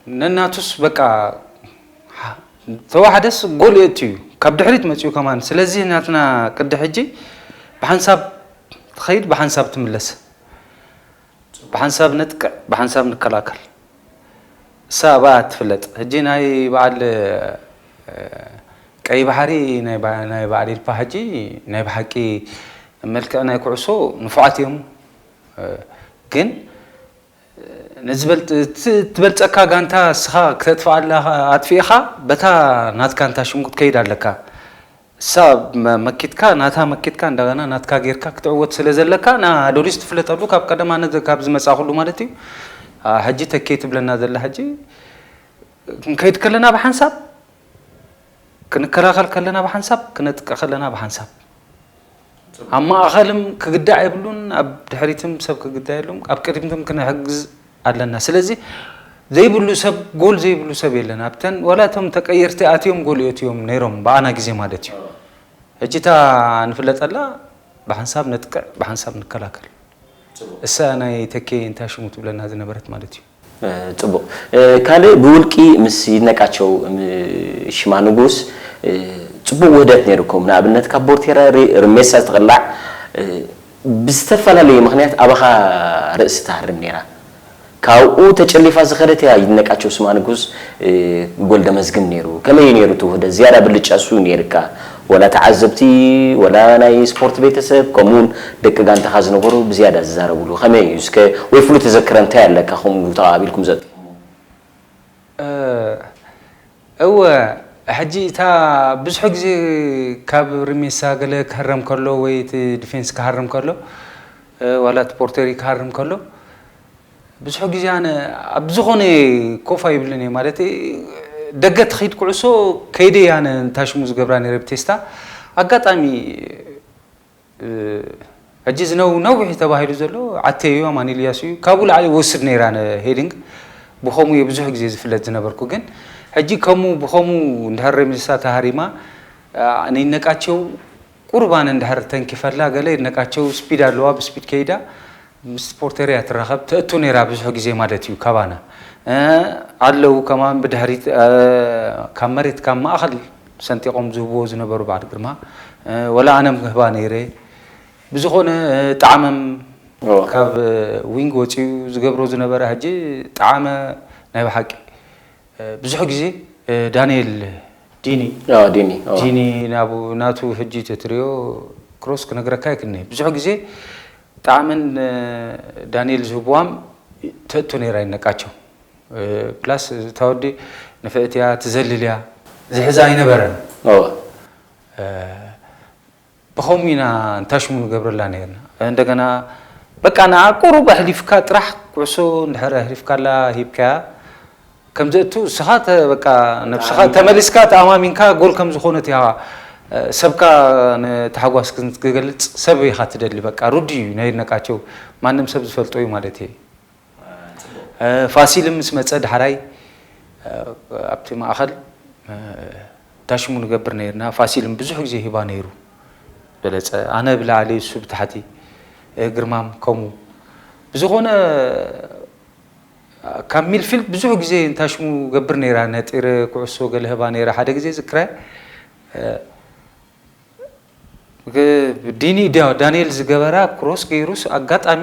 ነናቱስ በቃ ተዋሕደስ ጎል የእቱ እዩ ካብ ድሕሪት መፅኡ ከማን። ስለዚ ናትና ቅዲ ሕጂ ብሓንሳብ ትኸይድ ብሓንሳብ ትምለስ። ብሓንሳብ ነጥቅዕ ብሓንሳብ ንከላከል። እሳ ኣብኣ ትፍለጥ። ሕጂ ናይ በዓል ቀይ ባሕሪ ናይ በ- ናይ በዓል ኢልፓ ሕጂ ናይ ብሓቂ መልክዕ ናይ ኩዕሶ ንፉዓት እዮም። ግን ንዝበልጥ እቲ ትበልፀካ ጋንታ እስኻ ክተጥፍኣላ ኣጥፊእኻ በታ ናትካ እንታ ሽሙ ክትከይድ ኣለካ። እሳ መ- መኪትካ ናታ መኪትካ እንደገና ናትካ ጌርካ ክትዕወት ስለ ዘለካ ና ኣዶሊስ ትፍለጠሉ ካብ ቀደም ኣነ ዘ- ካብ ዝመፃኹሉ ማለት እዩ። አ፣ ሕጂ ተኬ ትብለና ዘላ ሕጂ ክንከይድ ከለና ብሓንሳብ ክንከላኸል ከለና ብሓንሳብ ክነጥቅዕ ከለና ብሓንሳብ ኣብ ማእኸልም ክግዳዕ የብሉን ኣብ ድሕሪትም ሰብ ክግዳዕ የብሉን ኣብ ቅድሚትም ክነሕግዝ ኣለና። ስለዚ ዘይብሉ ሰብ ጎል ዘይብሉ ሰብ የለን ኣብተን ዋላ እቶም ተቀየርቲ ኣትዮም ጎል የእትዮም ነይሮም ብኣና ግዜ ማለት እዩ። ሕጂ እታ ንፍለጠላ ብሓንሳብ ነጥቅዕ ብሓንሳብ ንከላከል እሳ ናይ ተኬ እንታይ ሽሙ ትብለና ዝነበረት ማለት እዩ። ፅቡቅ። ካልእ ብውልቂ ምስ ይድነቃቸው ሽማ ንጉስ ፅቡቅ ውህደት ነይርኩም። ንኣብነት ካብ ቦርቴራ ርሜሳ ዝትቕላዕ ብዝተፈላለየ ምክንያት ኣባኻ ርእሲ ትሃርም ነይራ። ካብኡ ተጨሊፋ ዝኸደት እያ ይድነቃቸው ሽማ ንጉስ ጎል ደመዝግብ ነይሩ። ከመይ እዩ ነይሩ እቲ ውህደት? ዝያዳ ብልጫ እሱ ነይርካ ወላ ተዓዘብቲ ወላ ናይ ስፖርት ቤተሰብ ከምኡውን ደቂ ጋንታኻ ዝነበሩ ብዝያዳ ዝዛረብሉ ከመይ እዩ እስከ ወይ ፍሉይ ተዘክረ እንታይ ኣለካ ከምኡ ተቐባቢልኩም ዘጥቅሙ? እወ ሕጂ እታ ብዙሕ ግዜ ካብ ርሜሳ ገለ ክሃረም ከሎ ወይ እቲ ዲፌንስ ክሃረም ከሎ ዋላ እቲ ፖርተሪ ክሃርም ከሎ ብዙሕ ግዜ ኣነ ኣብ ዝኾነ ኮፍ ኣይብልን እየ ማለት ደገ ትኸይድ ኩዕሶ ከይደ ኣነ እንታይ ሽሙ ዝገብራ ነይረ ብቴስታ ኣጋጣሚ ሕጂ ዝነው ነዊሕ ተባሂሉ ዘሎ ዓተይ እዩ ኣማኒል እያሱ እዩ ካብኡ ላዕሊ ወስድ ነይራ ሄዲንግ ብኸሙ እየ ብዙሕ ግዜ ዝፍለጥ ዝነበርኩ ግን ሕጂ ከሙ ብኸሙ እንድሕር ሬሚሳ ተሃሪማ ንይነቃቸው ቁርባን እንድሕር ተንኪፈላ ገለ ይነቃቸው ስፒድ ኣለዋ ብስፒድ ከይዳ ምስ ፖርተር እያ ትራኸብ ተእቱ ነይራ ብዙሕ ግዜ ማለት እዩ ካባና ኣለዉ ከማን ብድሕሪት ካብ መሬት ካብ ማእኸል ሰንጢቖም ዝህብዎ ዝነበሩ በዓል ግርማ ወላ ኣነም ክህባ ነይረ ብዝኾነ ጣዕመም ካብ ዊንግ ወፂኡ ዝገብሮ ዝነበረ ሕጂ ጣዕመ ናይ ብሓቂ ብዙሕ ግዜ ዳንኤል ዲኒ ዲኒ ዲኒ ናቡ ናቱ ሕጂ ተትሪዮ ክሮስ ክነግረካ ይክኒ ብዙሕ ግዜ ጣዕምን ዳንኤል ዝህብዋም ተእቱ ነይራ ይነቃቸው ፕላስ እታ ወዲ ንፍዕትያ ትዘልልያ ዝሕዛ ኣይነበረን ብኸምኡ ኢና እንታሽሙ ንገብረላ ነርና እንደገና በቃ ንዓ ቁሩብ ኣሕሊፍካ ጥራሕ ኩዕሶ እንድሕር ኣሕሊፍካላ ሂብካያ ከም ዘእቱ እስኻ በቃ ነብስኻ ተመሊስካ ተኣማሚንካ ጎል ከም ዝኾነት እያ ሰብካ ንታሕጓስ ክገልጽ ሰብ ኢኻ ትደሊ። በቃ ሩዲ እዩ ናይ ነቃቸው ማንም ሰብ ዝፈልጦ እዩ ማለት እየ። ፋሲል ምስ መጸ ዳሕራይ ኣብቲ ማእኸል ታሽሙ ንገብር ነርና። ፋሲልም ብዙሕ ግዜ ሂባ ነይሩ በለጸ። ኣነ ብላዕሊ እሱ ብታሕቲ ግርማም ከምኡ ብዝኾነ ካብ ሚድፊልድ ብዙሕ ግዜ ንታሽሙ ገብር ነይራ ነጢረ ኩዕሶ ገለ ህባ ነይራ ሓደ ግዜ ዝክረ ዲኒ ዳንኤል ዝገበራ ክሮስ ገይሩስ ኣጋጣሚ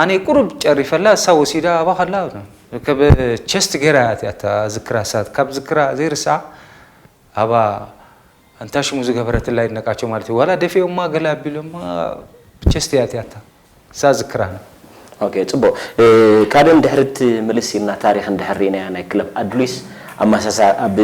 ኣነ ቁሩብ ጨሪፈላ እሳ ወሲዳ ኣባ ከላ ከብ ቸስት ገይራ እያ እታ ዝክራ ሳት ካብ ዝክራ ዘይርሳ ኣባ እንታ ሽሙ ዝገበረትላ ይድነቃቸው ማለት እዩ ዋላ ደፊኦማ ገለ ኣቢሎማ ቸስት እያ እቲኣታ እሳ ዝክራ ነው ኦኬ ጽቡቅ ካልእ ድሕርት ምልስ ኢልና ታሪክ እንድሕር ርኢናያ ናይ ክለብ ኣድሉይስ ኣማሳሳ ኣብ